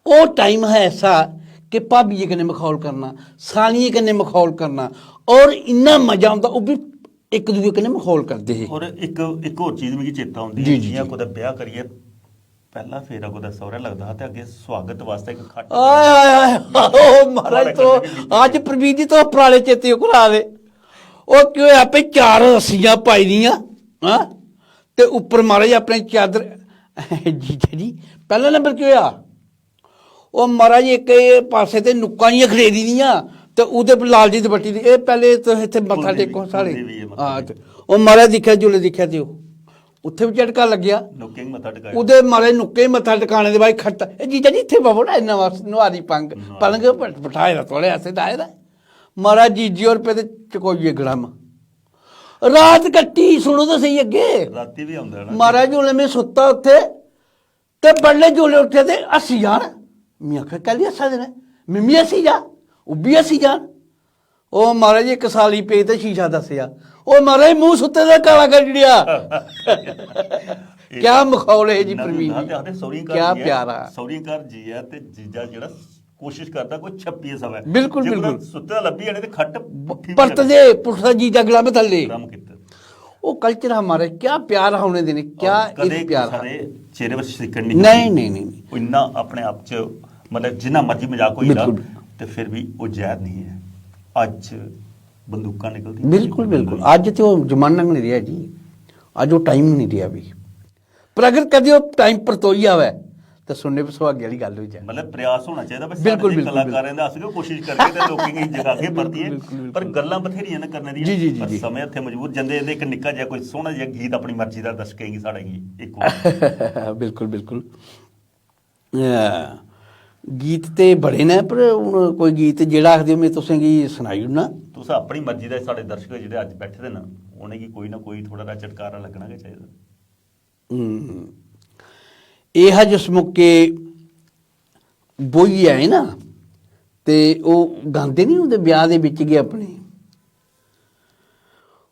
ओह् टाइम हा ऐसा कि भाबिये कन्नै मखौल करना, सालियें कन्नै मखौल करना, और इन्ना मजा औंदा, ओह् बी इक दूए कन्नै मखौल करदे हे। और इक इक होर चीज मिगी चेता औंदी जी, ऐ, जी, जि'यां जी। कुतै ब्याह करियै पैह्ला फेरा कुतै सौह्रै लगदा हा ते अग्गें सुआगत वास्तै इक खट्ट ਆਏ ਹਾਏ ਹਾਏ, ਉਹ ਮਹਾਰਾਜ ਤੋਂ ਅੱਜ ਪ੍ਰਵੀਨ ਜੀ ਤੋਂ ਪੁਰਾਣੇ ਚੇਤੇ ਉਹ ਕਰਾ ਦੇ। ਉਹ ਕਿਉਂ ਆਪੇ ਚਾਰ ਰੱਸੀਆਂ ਪਾਈ ਦੀਆਂ, ਹਾਂ, ਤੇ ਉੱਪਰ ਮਹਾਰਾਜ ਆਪਣੇ ਚਾਦਰ, ਜੀਜਾ ਜੀ, ਪਹਿਲਾ ਨੰਬਰ ਕੀ ਹੋਇਆ? ਉਹ ਮਹਾਰਾਜ ਇੱਕ ਇਹ ਪਾਸੇ ਤੇ ਨੁੱਕਾਂ ਜੀਆਂ ਖੜੇਰੀ ਦੀਆਂ ਤੇ ਉਹਦੇ ਉੱਪਰ ਲਾਲ ਜੀ ਦੁਪੱਟੀ ਦੀ। ਇਹ ਪਹਿਲੇ ਤੁਸੀਂ ਇੱਥੇ ਮੱਥਾ ਕੁਲਦੇਵੀ, ਟੇਕੋ ਸਾਰੇ। ਕੁਲਦੇਵੀ ਹੈ ਮੱਥਾ ਹਾਂ, ਤੇ ਉਹ ਮਹਾਰਾਜ ਦੇਖਿਆ, ਜੁਲੇ ਦੇਖਿਆ ਤੇ ਉਹ ਉੱਥੇ ਵੀ ਝਟਕਾ ਲੱਗਿਆ। ਨੁੱਕੇ ਹੀ ਮੱਥਾ ਟਿਕਾਇਆ। ਉਹਦੇ ਮਾਰੇ ਨੁੱਕੇ ਮੱਥਾ ਟਿਕਾਣੇ ਦੇ ਬਾਈ ਖੱਟ, ਇਹ ਜੀਜਾ ਜੀ ਇੱਥੇ ਬਵੋ ਨਾ, ਇੰਨਾ ਵਾਸ ਨੁਹਾਰੀ ਪੰਗ ਪਲੰਗ ਬਿਠਾਏ ਦਾ ਥੋੜੇ ਐਸੇ ਦਾਏ ਦਾ। ਮਹਾਰਾਜ ਜੀਜੀ ਔਰ ਪੇ ਤੇ ਚਕੋਈਏ ਗੜਮ। ਰਾਤ ਕੱਟੀ, ਸੁਣੋ ਤਾਂ ਸਹੀ ਅੱਗੇ। ਰਾਤੀ ਵੀ ਆਉਂਦਾ ਹੈ ਨਾ। ਮਹਾਰਾਜ ਉਹਲੇ ਮੈਂ ਸੁੱਤਾ ਉੱਥੇ ਤੇ ਬੜਲੇ ਜੋਲੇ ਉੱਠੇ ਤੇ ਹੱਸੀ ਜਾਣ। ਮੈਂ ਆਖਿਆ, "ਕੱਲ ਹੱਸਾ ਦੇਣਾ, ਮਿੰਮੀ ਹੱਸੀ ਜਾ, ਉੱਬੀ ਹੱਸੀ ਜਾਣ।" ਉਹ ਮਹਾਰਾਜ ਇੱਕ ਸਾਲੀ ਪੇ ਤੇ ਸ਼ੀਸ਼ਾ ਦੱਸਿਆ। ਉਹ ਮਹਾਰਾਜ ਮੂੰਹ ਸੁੱਤੇ ਦਾ ਕਾਲਾ ਕਰ ਛੱਡਿਆ। ਕਿਆ ਮਖੌਲ ਹੈ ਜੀ ਇੰਨਾ ਵੀ ਪ੍ਰਵੀਨ ਹੁੰਦਾ ਜੀ। ਤੇ ਆਖਦੇ ਸੌਰੀ ਘਰ ਕਿਆ ਜੀ ਹੈ, ਪਿਆਰਾ। ਸੌਰੀ ਘਰ ਜੀ ਹੈ ਤੇ ਜੀਜਾ ਜਿਹੜਾ ਕੋਸ਼ਿਸ਼ ਕਰਦਾ ਕੋਈ ਛੱਪੀਏ ਸਭ ਹੈ। ਬਿਲਕੁਲ, ਜੇ ਕੋਈ ਬਿਲਕੁਲ। ਸੁੱਤੇ ਦਾ ਲੱਭੀ ਜਾਣੇ ਤੇ ਖੱਟ ਪੁੱਠੀ ਪਰਤ ਦੇ ਪੁੱਠਾ ਜੀਜਾ ਗਲਾ ਮੈਂ ਥੱਲੇ। ਕੰਮ ਕੀਤਾ। ਉਹ ਕਲਚਰ ਹਮਾਰਾ ਕਿਆ ਪਿਆਰ ਹੋਣੇ ਦੇ ਨੇ, ਕਿਆ ਕਦੇ ਇਹ ਪਿਆਰ ਸਾਡੇ ਚਿਹਰੇ ਵਿੱਚ ਸਿੱਕਣ ਨਹੀਂ ਨਹੀਂ ਨਹੀਂ ਨਹੀਂ ਨਹੀਂ। ਉਹ ਇੰਨਾ ਆਪਣੇ ਆਪ ਚ ਮਤਲਬ ਜਿੰਨਾ ਮਰਜ਼ੀ ਮਜ਼ਾਕ ਹੋਈ ਨਾ ਬਿਲਕੁਲ। ਤੇ ਫਿਰ ਵੀ ਉਹ ਜ਼ਹਿਰ ਨਹੀਂ ਹੈ। ਅੱਜ ਬੰਦੂਕਾਂ ਨਿਕਲਦੀਆਂ ਬਿਲਕੁਲ ਬਿਲਕੁਲ। ਅੱਜ ਤੇ ਉਹ ਜ਼ਮਾਨਾ ਨਹੀਂ ਰਿਹਾ ਜੀ, ਅੱਜ ਉਹ ਟਾਈਮ ਨਹੀਂ ਰਿਹਾ ਵੀ। ਪਰ ਅਗਰ ਕਦੇ ਉਹ ਟਾਈਮ ਪਰਤੋਈ ਆਵੇ ਤਾਂ ਸੁਣਨੇ ਪੇ ਸੁਹਾਗੇ ਵਾਲੀ ਗੱਲ ਹੋ ਜਾਏ। ਮਤਲਬ ਪ੍ਰਯਾਸ ਹੋਣਾ ਚਾਹੀਦਾ ਬਸ ਬਿਲਕੁਲ, ਸਾਡੇ ਬਿਲਕੁਲ, ਬਿਲਕੁਲ। ਕਰਾਂਗੇ ਅਸੀਂ ਵੀ ਕੋਸ਼ਿਸ਼ ਕਰਕੇ ਤੇ ਲੋਕਾਂ ਦੀ ਜਗਾ ਕੇ ਪਰਤੀਏ। ਬਿਲਕੁਲ, ਬਿਲਕੁਲ। ਪਰ ਗੱਲਾਂ ਬਥੇਰੀਆਂ ਨੇ ਕਰਨ ਦੀਆਂ। ਜੀ, ਜੀ, ਜੀ, ਪਰ ਜੀ। ਸਮੇਂ ਇੱਥੇ ਮਜਬੂਰ ਜੰਦੇ ਇਹਦੇ ਇੱਕ ਨਿੱਕਾ ਜਿਹਾ ਕੋਈ ਸੋਹਣਾ ਜਿਹਾ ਗੀਤ ਆਪਣੀ ਮਰਜ਼ੀ ਦਾ ਦਰਸ਼ਕੇਗੀ ਸਾਡਾ ਹੀ ਇੱਕ ਵਾਰ। ਬਿਲਕੁਲ ਬਿਲਕੁਲ। ਅਹ ਗੀਤ ਤੇ ਬੜੇ ਨੇ, ਪਰ ਹੁਣ ਕੋਈ ਗੀਤ ਜਿਹੜਾ ਆਖਦੇ ਮੈਂ ਤੁਸੀਂ ਕੀ ਸੁਣਾਈ ਨਾ। ਤੁਸੀਂ ਆਪਣੀ ਮਰਜ਼ੀ ਦਾ ਸਾਡੇ ਦਰਸ਼ਕ ਜਿਹੜੇ ਅੱਜ ਬੈਠੇ ਦੇ ਨਾ, ਉਹਨੇ ਕੀ ਕੋਈ ਨਾ ਕੋਈ ਥੋੜਾ ਜਿਹਾ ਚਟਕਾਰਾ ਲੱਗਣਾ ਕਿ ਚਾਹੀਦਾ। ਹਮ। ਇਹ ਜਿਸ ਮੌਕੇ ਬੋਈ ਹੈ ਨਾ, ਤੇ ਉਹ ਗਾਉਂਦੇ ਨਹੀਂ ਹੁੰਦੇ ਵਿਆਹ ਦੇ ਵਿੱਚ ਗਏ ਆਪਣੇ,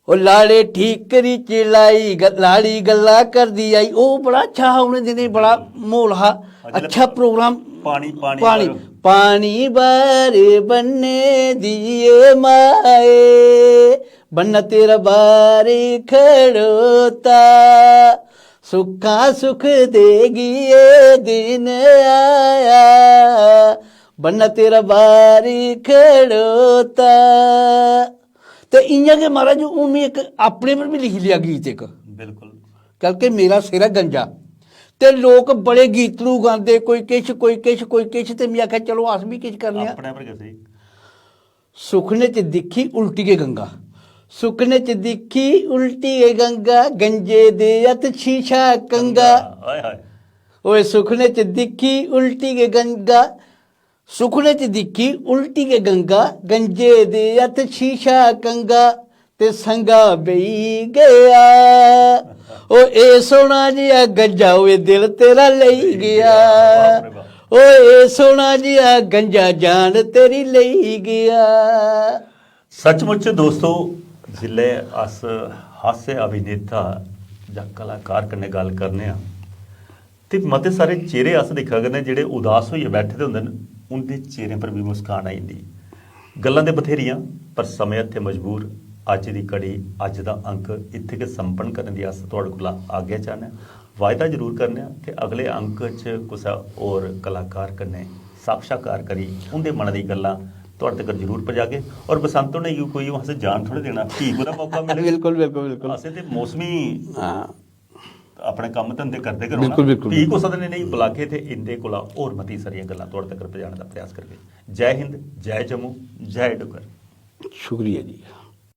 ਉਹ ਲਾੜੇ ठीकरी च लाई ग- लाड़ी गल्ला करदी आई। ਉਹ ਬੜਾ ਅੱਛਾ ਉਹਨੇ ਦਿਨੇ ਬੜਾ ਮਾਹੌਲ हा। ਅਗਲੇ अच्छा प्रोग्राम। ਪਾਣੀ- ਪਾਣੀ ਪਾਣੀ ਪਰ- ਪਾਣੀ ਬਾਰ ਬੰਨੇ ਦੀ ਏ ਮਾਏ, ਬੰਨਾ ਤੇਰਾ ਬਾਰ ਖੜੋਤਾ, ਸੁੱਖਾਂ ਸੁੱਖ ਦੇਗੀ ਏ ਦਿਨ ਆਇਆ, ਬੰਨਾ ਤੇਰਾ ਬਾਰ ਖੜੋਤਾ। ਤੇ ਇਆਂ ਕਿ ਮਹਾਰਾਜ ਉਹਨੇ ਇੱਕ ਆਪਣੇ ਪਰ ਵੀ ਲਿਖ ਲਿਆ ਗੀਤ ਇੱਕ, ਬਿਲਕੁਲ। ਕਿਉਂਕਿ ਮੇਰਾ ਸਿਰ ਹੈ ਗੰਜਾ। ਤੇ ਲੋਕ ਬੜੇ ਗੀਤ ਨੂੰ ਗਾਉਂਦੇ, ਕੋਈ ਕਿਛ, ਕੋਈ ਕਿਛ, ਕੋਈ ਕਿਛ, ਤੇ ਮੈਂ ਆਖਿਆ, "ਚਲੋ, ਅਸ ਵੀ ਕਿਛ ਕਰਨੇ ਆ।" ਆਪਣੇ ਪਰ ਕਿਸੇ ਸੁਖਨੇ ਚ ਦਿਖੀ ਉਲਟੀ ਕੇ ਗੰਗਾ, ਸੁਖਨੇ ਚ ਦਿਖੀ ਉਲਟੀ ਕੇ ਗੰਗਾ, ਗੰਜੇ ਦੇ ਹੱਥ ਸ਼ੀਸ਼ਾ ਕੰਗਾ। ਹਾਏ ਹਾਏ। ਓਏ, ਸੁਖਨੇ ਚ ਦਿਖੀ ਉਲਟੀ ਕੇ ਗੰਗਾ, ਸੁਖਨੇ ਚ ਦਿਖੀ ਉਲਟੀ ਕੇ ਗੰਗਾ, ਗੰਜੇ ਦੇ ਹੱਥ ਸ਼ੀਸ਼ਾ ਕੰਗਾ, ਤੇ ਸੰਗਾ ਬਈ ਗਿਆ। ਓ ਇਹ ਸੋਹਣਾ ਜਿਹਾ ਗੰਜਾ, ਓਏ ਦਿਲ ਤੇਰਾ ਲਈ ਗਿਆ। ਵਾਹ ਰੇ ਵਾਹ। ਓ ਇਹ ਸੋਹਣਾ ਜਿਹਾ ਗੰਜਾ, ਜਾਨ ਤੇਰੀ ਲਈ ਗਿਆ। सचमुच दोस्तों, जिसलै अस हास्य अभिनेता जां कलाकार कन्नै गल्ल करने आं ते मते सारे चेहरे अस दिक्खा करने जेह्ड़े उदास होइयै बैठे दे होंदे न, उं'दे चेहरें पर बी मुस्कान आई जंदी। गल्लां ते बथेरियां, पर समें हत्थै मजबूर। अज्ज दी घड़ी, अज्ज दा अंक इत्थै गै संपन्न करने दी अस थुआढ़े कोला आज्ञा चाह्न्ने आं। वायदा जरूर करने आं कि अगले अंक च कुसै होर कलाकार कन्नै साक्षात्कार करी उं'दे मनै दी गल्लां थुआढ़े तगर जरूर पजागे। और बसंत होने गी कोई असें जान थोड़े देना, फ्ही कुतै मौका मिले। बिल्कुल, बिल्कुल, बिल्कुल। असें ते मौसमी हाँ। अपने कम्म धंधे करदे गै रौह्ना। बिल्कुल, बिल्कुल, फ्ही बिल्कुल। कुसै दिन इ'नेंगी बुलागे ते इं'दे कोला होर मती सारियां गल्लां थुआढ़े तगर पजाने दा प्रयास करगे। जय हिंद, जय जम्मू, जय डुग्गर। शुक्रिया जी।